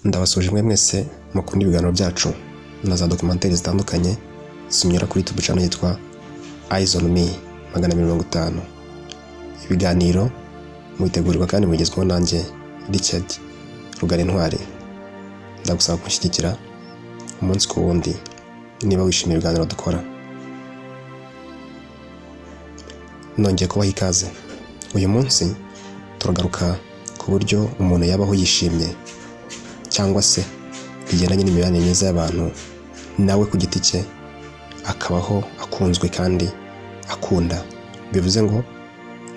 Ndabasuhuje mwe mwese mukunda ibiganiro byacu na za documentaire zitandukanye zinyura kuri YouTube channel yitwa Eyes on Me 250. Ibiganiro mubitegurirwa kandi mugezwaho nanjye, Richard Rugara Intwari. Ndagusaba kunshyigikira umunsi ku wundi niba wishimiye ibiganiro dukora. Nongeye kubaha ikaze. Uyu munsi turagaruka ku buryo umuntu yabaho yishimye cyangwa se bigendanye n'imibanire myiza y'abantu, nawe ku giti cye akabaho akunzwe kandi akunda. Bivuze ngo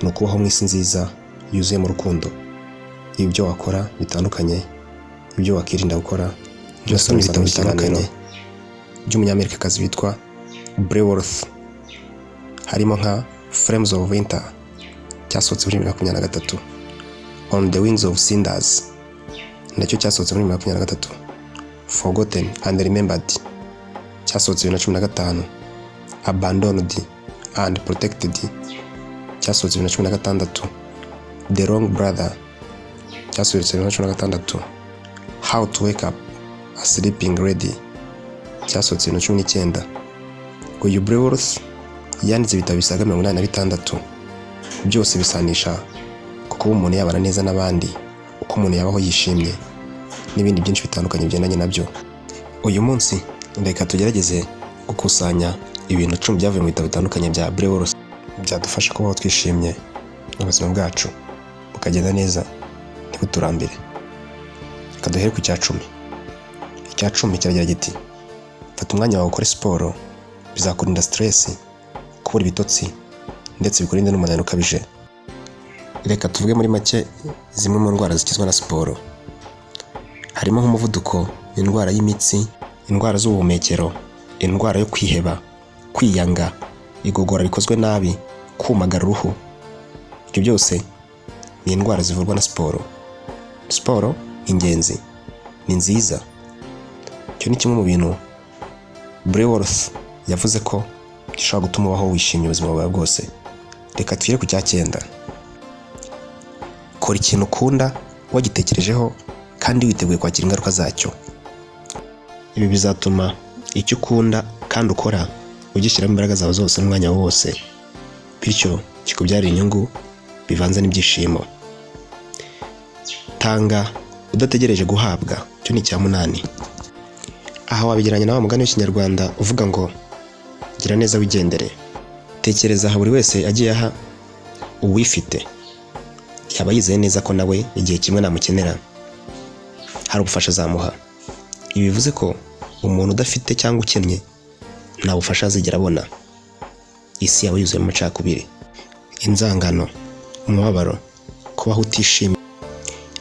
ni ukubaho mu isi nziza yuzuye mu rukundo. Ibyo wakora bitandukanye, ibyo wakirinda gukora byose ni ibitabo bitandukanye by'umunyamerikakazi witwa Breworth, harimo nka Flames of Winter cyasohotse muri 2023, On the Wings of Cinders nacyo cyasohotse muri 2023, Forgotten and Remembered cyasohotse 2015, Abandoned and Protected cyasohotse 2016, The Wrong Brother cyasohotse 2016, How to Wake Up a Sleeping Lady cyasohotse 2019. Uyu Breworth yanditse ibitabo bisaga 86, byose bisanisha ku kuba umuntu yabana neza n'abandi, uko umuntu yabaho yishimye n'ibindi byinshi bitandukanye bigendanye nabyo. Uyu munsi reka tugerageze gukusanya ibintu 10 byavuye mu bitabo bitandukanye bya Breworth byadufasha kubaho twishimye, ubuzima bwacu bukagenda neza, ntibuturambire. Reka duhere ku cya 10. Icya 10 kiragira giti: "Fata umwanya wawe ukore siporo, bizakurinda stress, kubura ibitotsi, ndetse bikurinde n'umunaniro ukabije." Reka tuvuge muri make zimwe mu ndwara zikizwa na siporo. Harimo nk'umuvuduko, indwara y'imitsi, indwara z'ubuhumekero, indwara yo kwiheba, kwiyanga, igogora rikozwe nabi, kumagara uruhu. Ibyo byose ni indwara zivurwa na siporo. Siporo ni ingenzi, ni nziza. Icyo ni kimwe mu bintu Breworth yavuze ko gishobora gutuma ubaho wishimye ubuzima bwawe bwose. Reka tugere ku cya 9: Kora ikintu ukunda wagitekerejeho kandi witeguye kwakira ingaruka zacyo. Ibi bizatuma icyo ukunda kandi ukora ugishyiramo imbaraga zawe zose n'umwanya wawe wose, bityo kikubyarira inyungu bivanze n'ibyishimo. Tanga udategereje guhabwa. Icyo ni icya 8. Aha wabigereranya na wa mugani w'Ikinyarwanda uvuga ngo "Gira neza wigendere". Tekereza aha buri wese agiye aha uwifite, yaba yizeye neza ko nawe igihe kimwe namukenera hari ubufasha azamuha. Ibi bivuze ko umuntu udafite cyangwa ukennye nta bufasha azigera abona. Isi yaba yuzuyemo amacakubiri, inzangano, umubabaro, kubaho utishimye.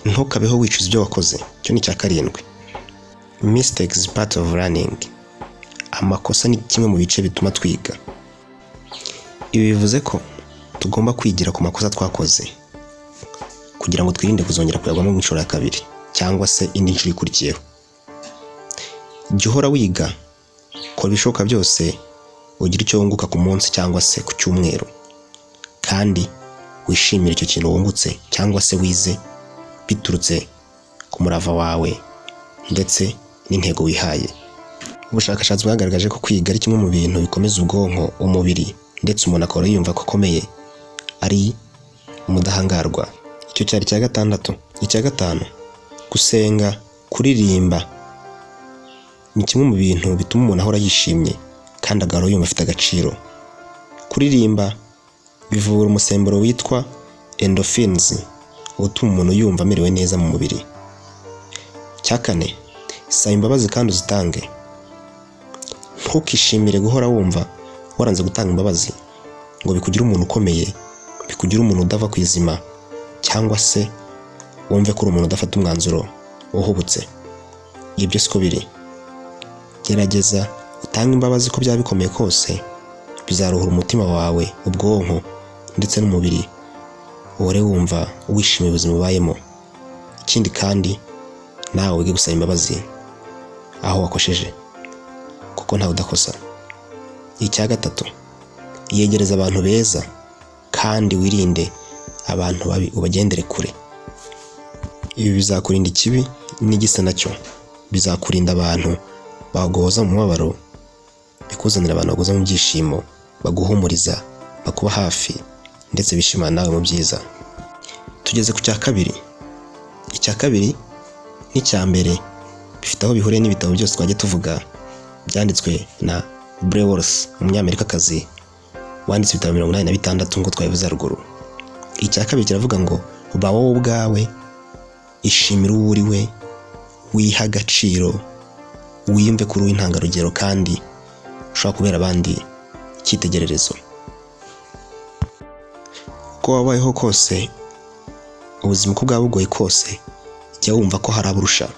Ntukabeho wicuza ibyo wakoze. Icyo ni icya 7: Mistakes is part of learning. Amakosa ni kimwe mu bice bituma twiga. Ibi bivuze ko tugomba kwigira ku makosa twakoze kugira ngo twirinde kuzongera kuyagwamo mu inshuro ya kabiri cyangwa se indi nshuro ikurikiyeho. Jya uhora wiga, kora ibishoboka byose ugire icyo wunguka ku munsi cyangwa se ku cyumweru, kandi wishimire icyo kintu wungutse cyangwa se wize biturutse ku murava wawe ndetse n'intego wihaye. Ubushakashatsi bwagaragaje ko kwiga ari kimwe mu bintu bikomeza ubwonko, umubiri, ndetse umuntu akaba yumva ko akomeye, ari umudahangarwa. Icyo cyari icya 6. Icya 5: gusenga, kuririmba ni kimwe mu bintu bituma umuntu ahora yishimye kandi agahora yumva afite agaciro. Kuririmba bivura umusemburo witwa endorphins utuma umuntu yumva amerewe neza mu mubiri. Icya 4: saba imbabazi kandi uzitange. Ntukishimire guhora wumva waranze gutanga imbabazi ngo bikugire umuntu ukomeye, bikugire umuntu udava ku izima, cyangwa se wumve ko uri umuntu udafata umwanzuro uhubutse. Ibyo siko biri. Gerageza utange imbabazi uko byaba bikomeye kose, bizaruhura umutima wawe, ubwonko ndetse n'umubiri, uhore wumva wishimiye ubuzima ubayemo. Ikindi kandi nawe wige gusaba imbabazi aho wakosheje, kuko ntawe udakosa. Icya 3: iyegereza abantu beza kandi wirinde abantu babi, ubagendere kure. Ibi bizakurinda ikibi n'igisa nacyo, bizakurinda abantu baguhoza mu mubabaro, bikuzanira abantu baguhoza mu byishimo, baguhumuriza, bakuba hafi ndetse bishimana nawe mu byiza. Tugeze ku cya kabiri. Icya kabiri n'icya mbere bifite aho bihuriye n'ibitabo byose twajya tuvuga byanditswe na Blair Walsh, umunyamerikakazi wanditse ibitabo 86 nk'uko twabivuze haruguru. Icya kabiri kiravuga ngo ba wowe ubwawe, ishimire uwo uri we, wiha agaciro, wiyumve kuri uw'intangarugero kandi ushobora kubera abandi icyitegererezo. Uko wabayeho kose, ubuzima uko bwaba bugoye kose, jya wumva ko hari aburusha,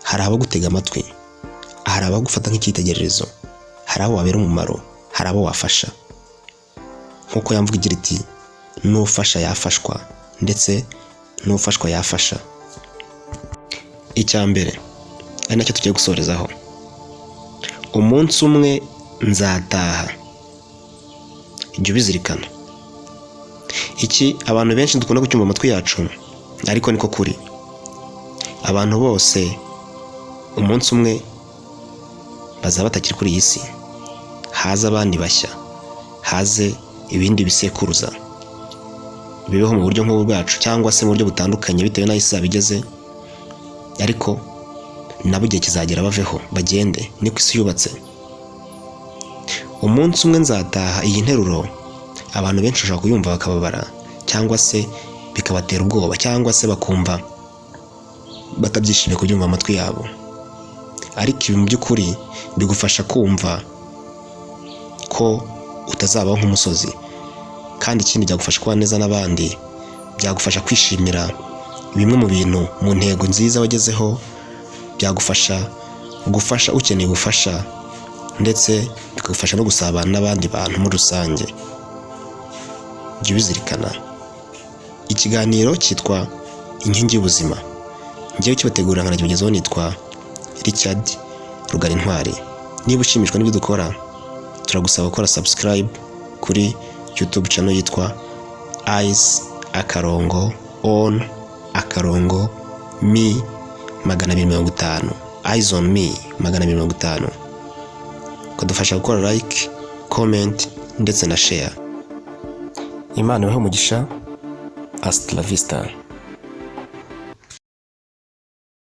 hari abagutega amatwi, hari abagufata nk'icyitegererezo, hari abo wabera umumaro, hari abo wafasha. Nk'uko yamvuga igira iti n'ufasha yafashwa ndetse n'ufashwa yafasha. Icya mbere ari nacyo tugiye gusorezaho, umunsi umwe nzataha, jya ubizirikana. Iki abantu benshi dukunda kucyumva amatwi yacu, ariko niko kuri. Abantu bose umunsi umwe bazaba batakiri kuri iyi si, haze abandi bashya, haze ibindi bisekuruza bibeho mu buryo nk'ubu bwacu cyangwa se mu buryo butandukanye bitewe n'aho isi izaba igeze, ariko nabo igihe kizagera baveho bagende, niko isi yubatse. Umunsi umwe nzataha, iyi nteruro abantu benshi bashobora kuyumva bakababara cyangwa se bikabatera ubwoba cyangwa se bakumva batabyishimiye kubyumva amatwi yabo, ariko ibi mu by'ukuri bigufasha kumva ko utazabaho nk'umusozi, kandi ikindi byagufasha kuba neza n'abandi, byagufasha kwishimira bimwe mu bintu mu ntego nziza wagezeho, byagufasha gufasha ukeneye ubufasha ndetse bikagufasha no gusabana n'abandi bantu muri rusange. Jya ubizirikana. Ikiganiro cyitwa Inkingi y'Ubuzima, njyewe ukibategurira nkanakibagezaho nitwa Richard Rugarintwari. Niba ushimishwa n'ibyo dukora, turagusaba gukora subscribe kuri YouTube channel yitwa Eyes akarongo on akarongo me 250, Eyes on me 250, ukadufasha gukora like, comment ndetse na share. Imana ibahe umugisha. Hasta la vista.